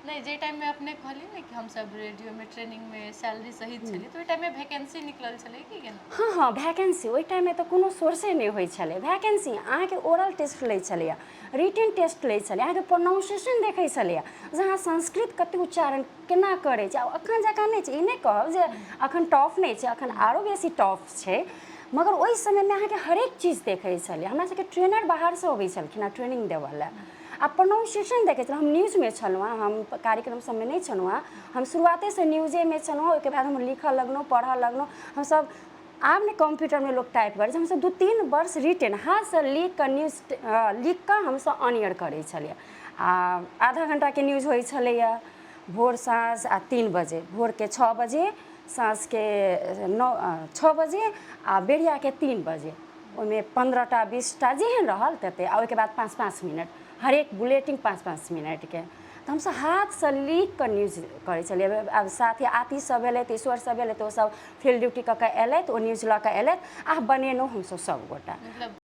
नहि, जाहि टाइममे अपने कहलियै ने कि हमसब रेडियोमे ट्रेनिंगमे सैलरी सहित छलियै, तऽ ओहि टाइममे वैकेंसी निकलल छलै कि केना? हँ, वैकेंसी ओहि टाइममे तऽ कोनो सोर्से नहि होइ छलै। वैकेंसी अहाँके ओरल टेस्ट लै छलैए, रिटन टेस्ट लै छलै, अहाँके प्रोनाउंसिएशन देखै छलैए जे अहाँ संस्कृत कतेक उच्चारण केना करै छी। आब एखन जकाँ नहि छै। ई नहि कहब जे एखन टफ नहि छै, एखन आरो बेसी टफ छै, मगर ओहि समयमे अहाँके हरेक चीज देखै छलै। हमरा सबके ट्रेनर बाहरसँ अबै छलखिन हँ ट्रेनिंग देबऽ लए आ प्रोनाउंसिएशन देखै छलहुँ। हम न्यूजमे छलहुँ हँ, हम कार्यक्रम सबमे नहि छलहुँ हँ। हम शुरुआतेसँ न्यूजेमे छलहुँ। ओहिके बाद हम लिखऽ लगलहुँ, पढ़ऽ लगलहुँ। हमसब आब ने कम्प्यूटरमे लोक टाइप करै छै, हमसब 2-3 वर्ष रिटन हाथसँ लिख कऽ, न्यूज लिख कऽ हमसब ऑन एयर करै छलियै। आ आधा घंटाके न्यूज होइ छलैए भोर, साँझ आ 3 बजे। भोरके 6 बजे, साँझके 9, 6 बजे आ बेरियाके 3 बजे। ओहिमे 15टा, 20टा, जेहन रहल तते। आ ओहिके बाद 5-5 मिनट, हरेक बुलेटिन 5-5 मिनटके। तऽ हमसब हाथसँ लिख कऽ न्यूज करै छलियै। आब साथी आती सब एलथि, ईश्वर सब एलथि, ओसब फील्ड ड्यूटी कऽ कऽ एलथि, ओ न्यूज लऽ कऽ एलथि आ बनेलहुँ हमसब सब गोटा। मतलब